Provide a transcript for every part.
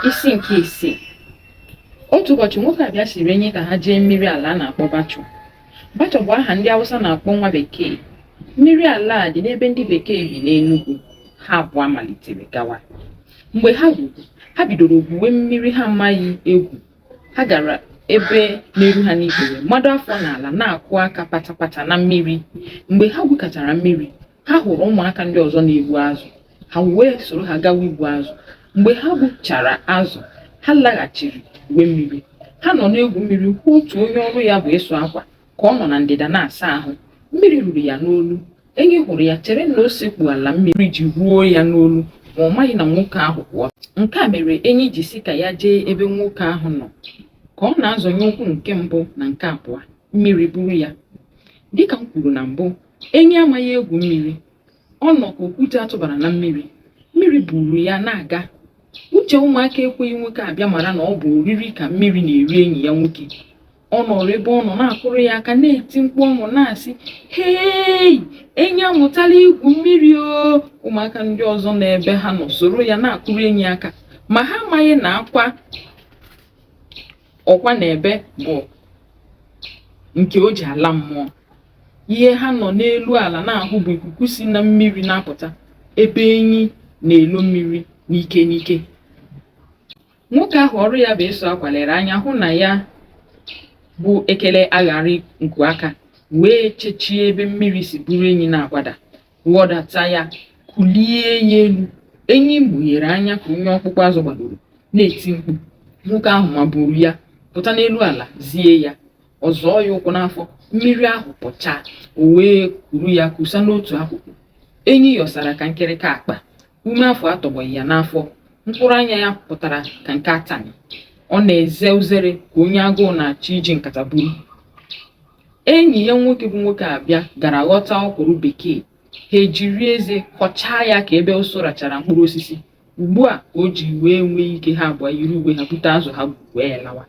Isi nke isii. Otu ụbọchị, nwoke Abịa sịrị Enyi ka ha jee mmiri ala a na-akpọ Bachọ. Bachọ bụ aha ndị Awụsa na-akpọ nwa bekee. Mmiri ala a dị n'ebe ndị bekee bi n'Enugwu. Ha abụọ malitere gawa. Mgbe ha ruru, ha bidoro gwuwe mmiri ha amaghị egwu. Ha gara ebe na-eru ha n'ikpere, mado afọ n'ala na-akụ aka patapata na mmiri. Mgbe ha gwukatara mmiri, ha hụrụ ụmụaka ndị ọzọ na-egbu azụ. Ha wee soro ha gawa igbu azụ. Mgbe ha gbuchara azụ, ha laghachiri gwuwe mmiri. Ha nọ na-egwu mmiri hụ otu onye ọrụ ya bụ ịsụ akwa ka ọ nọ na ndịda na-asa ahụ. Mmiri ruru ya n'olu. Enyi hụrụ ya chere na o sekpu ala mmiri ji ruo ya n'olu, ma ọ maghị na nwoke ahụ kwụ ọtọ. Nke a mere Enyi ji sị ka ya jee ebe nwoke ahụ nọ. Ka ọ na-azọnye ụkwụ nke mbụ na nke abụọ, mmiri buru ya. Dịka m kwuru na mbụ, Enyi amaghị egwu mmiri. Ọ nọ ka okwute a tụbara na mmiri. Mmiri buuru ya na-aga. Uche ụmụaka ekweghị nwoke Abịa mara na ọ bụ oriri ka mmiri na-eri enyi ya nwoke. Ọ nọrọ ebe ọ nọ na-akụrụ ya aka, na-eti mkpu ọṅụ, na-asị, "Hei, Enyi amụtala igwu mmiri o!" Ụmụaka ndị ọzọ nọ ebe ha nọ soro ya na-akụrụ Enyi aka, ma ha amaghị na akwa ọkwa na-ebe bụ nke o ji ala mmụọ. Ihe ha nọ n'elu ala na-ahụ bụ ikuku si na mmiri na-apụta, ebe Enyi na-elo mmiri n'ike n'ike. Nwoke ahụ ọrụ ya bụ ịsụ akwa lere anya hụ na ya bụ ekele aghara nku aka, wee chechie ebe mmiri si buru Enyi na-agbada, wụdata ya, kulie ya elu. Enyi mụghere anya ka onye ọkpụkpụ azụ gbadoro, na-eti mkpu. Nwoke ahụ maburu ya pụta n'elu ala zie ya. Ọ zọọ ya ụkwụ n'afọ, mmiri ahụ pụchaa, o wee kuru ya kusa n'otu akụkụ. Enyi yọsara ka nkịrịka akpa. Ume afọ atọgbọghị ya n'afọ. Mkpụrụ anya ya pụtara ka nke atani. Ọ na-eze uzere ka onye agụụ na-achọ iji nkata buru. Enyi ya nwoke bụ nwoke Abịa gara ghọta ọkwụrụ bekee. Ha ejiri eze kọchaa ya ka ebe ụsụ rachara mkpụrụ osisi. Ugbu a ka o ji wee nwee ike ha abụọ yiri uwe ha bute azụ ha gburu wee lawa.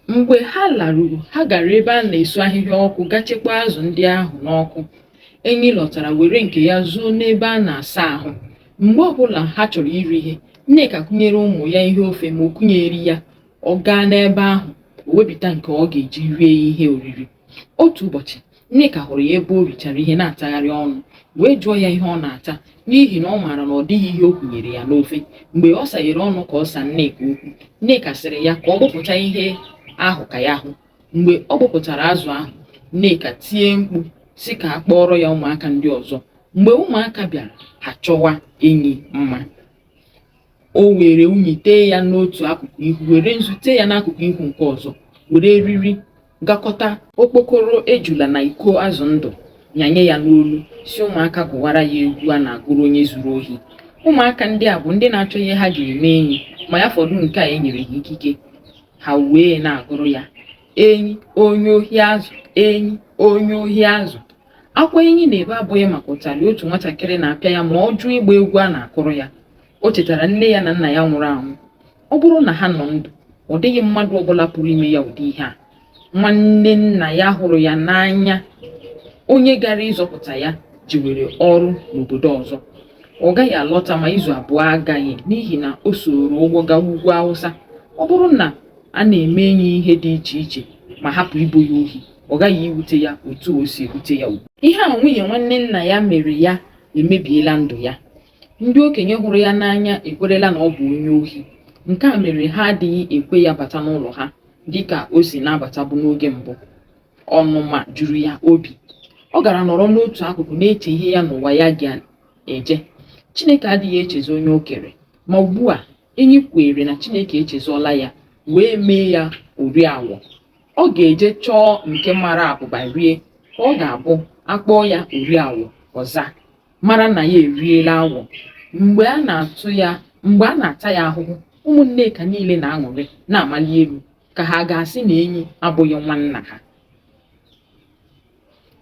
Mgbe ha laruru, ha gara ebe a na-esu ahịhịa ọkụ ga chekwaa azụ ndị ahụ n'ọkụ. Enyi lọtara were nke ya zoo n'ebe a na-asa ahụ. Mgbe ọbụla ha chọrọ iri ihe, Nneka kunyere ụmụ ya ihe ofe ma o kunyere ya, ọ gaa n'ebe ahụ, o wepụta nke ọ ga-eji rie ihe oriri. Otu ụbọchị, Nneka hụrụ ya ebe o richara ihe na-atagharị ọnụ, wee jụọ ya ihe ọ na-ata, n'ihi na ọ maara na ọ dịghị ihe o kunyere ya n'ofe. Mgbe ọ saghere ọnụ ka ọ saa Nneka okwu, Nneka sịrị ya ka ọ gbụpụta ihe ahụ ka ya hụ. Mgbe ọ gbụpụtara azụ ahụ, Nneka tie mkpu sị ka a kpọọrọ ya ụmụaka ndị ọzọ. Mgbe ụmụaka bịara, ha chọwa Enyi mma. O were unyi tee ya n'otu akụkụ ihu, were nzu tee ya n'akụkụ ihu nke ọzọ, were eriri gakọta okpokoro ejula na iko azụ ndụ nyanye ya n'olu, sị ụmụaka gụwara ya egwu a na-agụrụ onye zuru ohi. Ụmụaka ndị a bụ ndị na-achọ ihe ha ga-eme Enyi, ma ya fọdụ nke a e nyere ha ikike. Ha wee na-agụrụ ya, "Enyi onye ohi azụ, enyi onye ohi azụ." Akwa Enyi na-ebe abụghị maka ụtalị otu nwatakịrị na-apịa ya ma ọ jụ ịgba egwu a na-akụrụ ya. O chetara nne ya na nna ya nwụrụ anwụ. Ọ bụrụ na ha nọ ndụ, ọ dịghị mmadụ ọbụla pụrụ ime ya ụdị ihe a. Nwanne nna ya hụrụ ya n'anya, onye gara ịzọpụta ya, jewere ọrụ n'obodo ọzọ. Ọ gaghị alọta ma izu abụọ agaghị n'ihi na o sooro ụgbọ gawa ugwu Awụsa. Ọ bụrụ na a na-eme Enyi ihe dị iche iche ma hapụ ibo ya ohi, ọ gaghị iwute ya otu o si ewute ya ugbu. Ihe a nwunye nwanne nna ya mere ya emebiela ndụ ya. Ndị okenye hụrụ ya n'anya ekwerela na ọ bụ onye ohi. Nke a mere ha adịghị ekwe ya bata n'ụlọ ha dịka o si na-abatabu n'oge mbụ. Ọnụma juru ya obi. Ọ gara nọrọ n'otu akụkụ na-eche ihe ya n'ụwa ya ga-eje. Chineke adịghị echezọ onye o kere. Ma ugbu a, Enyi kweere na Chineke echezọọla ya wee mee ya ori awọ. Ọ ga-eje chọọ nke mara abụba rie ka ọ ga-abụ a kpọọ ya ori awọ, ọ zaa, mara na ya eriela awọ. Mgbe a na-ata ya ahụhụ, ụmụ Nneka niile na-aṅụrị, na-amali elu ka ha ga-asị na Enyi abụghị nwa nna ha.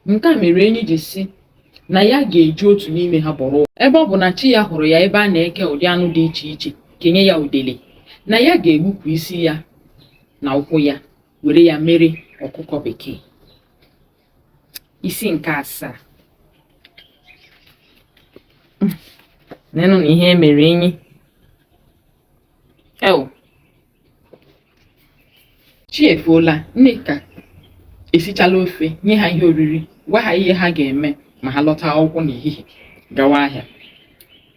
Nke a mere Enyi ji sị na ya ga-eji otu n'ime ha bọrọ ụwa. Ebe ọ bụ na chi ya hụrụ ya ebe a na-eke ụdị anụ dị iche iche kenye ya udele, na ya ga-egbupụ isi ya na ụkwụ ya were ya mere ọkụkọ bekee. Isi nke asaa. Nenụ na ihe e mere Enyi. Chi efuola, Nneka esichala ofe nye ha ihe oriri, gwa ha ihe ha ga-eme ma ha lọta akwụkwọ n'ehihie gawa ahịa.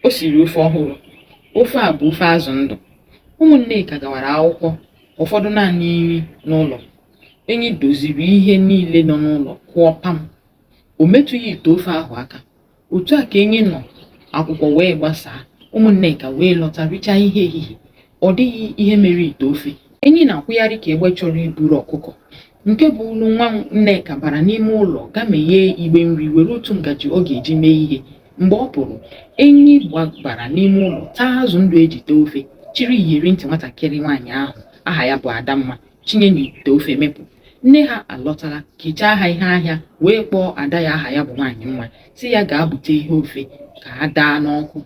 O siri ofe ọhụrụ. Ofe a bụ ofe azụ ndụ. Ụmụ Nneka gawara akwụkwọ, ọ fọdụ naanị Enyi n'ụlọ. Enyi doziri ihe niile nọ n'ụlọ kụọ pam. O metụghị ite ofe ahụ aka. Otu a ka Enyi nọ akwụkwọ wee gbasaa. Ụmụ Nneka wee lọta richaa ihe ehihie. Ọ dịghị ihe mere ite ofe. Enyi na-akwụgharị ka egbe chọrọ iburu ọkụkọ. Nke bụ olu nwa Nneka bara n'ime ụlọ ga meghee igbe nri were otu ngaji ọ ga-eji mee ihe. Mgbe ọ pụrụ, Enyi gbabara n'ime ụlọ taa azụ ndụ e ji tee ofe, chịrị iyeri ntị nwatakịrị nwaanyị ahụ aha ya bụ Adamma chinye n'ite ofe mịpụ. Nne ha alọtala, kechaa ha ihe ahịa wee kpọọ ada ya aha ya bụ Nwaanyịmma sị ya gaa bute ihe ofe ka a daa n'ọkụ.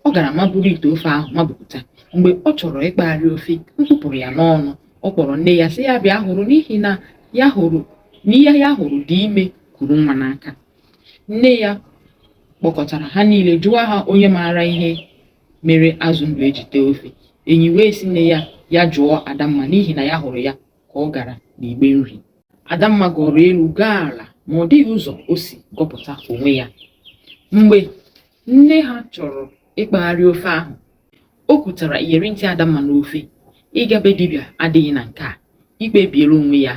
Ọ gara maburu ite ofe ahụ mabupụta. Mgbe ọ chọrọ ịkpagharị ofe, mkpu pụrụ ya n'ọnụ. Ọ kpọrọ nne ya sị ya bịa hụrụ n'ihi na ya hụrụ na ihe ya hụrụ dị ime kuru nwa n'aka. Nne ya kpọkọtara ha niile jụọ ha onye maara ihe mere azụ ndụ e ji tee ofe. Enyi wee sị nne ya ya jụọ Adamma n'ihi na ya hụrụ ya ka ọ gara n'igbe nri. Adamma gọrọ elu gọọ ala ma ọ dịghị ụzọ o si gọpụta onwe ya. Mgbe nne ha chọrọ ịkpagharị ofe ahụ, o kutara iyeri ntị Adamma n'ofe. Ịga be dibịa adịghị na nke a. Ikpe ebiela onwe ya.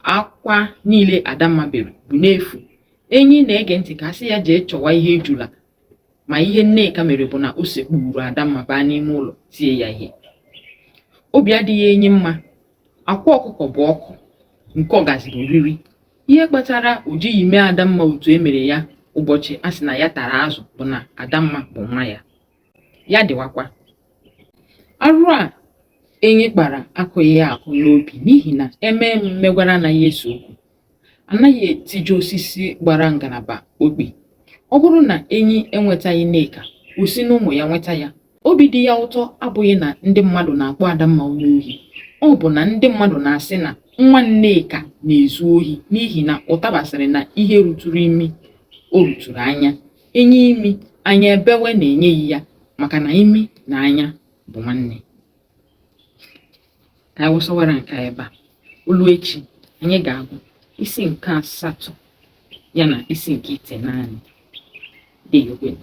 Akwa niile Adamma bere bụ n'efu. Enyi na-ege ntị ka a sị ya jee chọwa ihe ejula ma ihe Nneka mere bụ na o sekpuuru Adamma baa n'ime ụlọ tie ya ihe. Obi adịghị Enyi mma. Akwa ọkụkọ bụ ọkụ, nke ọgazị bụ oriri. Ihe kpatara o jighị mee Adamma otu e mere ya ụbọchị a sị na ya tara azụ bụ na Adamma bụ nwa ya. Ya dịwakwa. Arụ a Enyi kpara akụghị ya akụ n'obi n'ihi na e mee mmegwara anaghị ese okwu. Anaghị etiji osisi gbara ngalaba okpi. Ọ bụrụ na Enyi enwetaghị Nneka, o si n'ụmụ ya nweta ya. Obi dị ya ụtọ abụghị na ndị mmadụ na-akpọ Adamma onye ohi. Ọ bụ na ndị mmadụ na-asị na nwa Nneka na-ezu ohi n'ihi na ụtaba sịrị na ihe rutụrụ imi, o rutụrụ anya. E nye imi, anya ebewe na enyeghị ya maka na imi na anya bụ nwanne. Ka anyị wụsawara nke a ebe a. O luo echi, anyị ga-agụ isi nke asatọ ya na isi nke itenaanị. Deyokwenụ.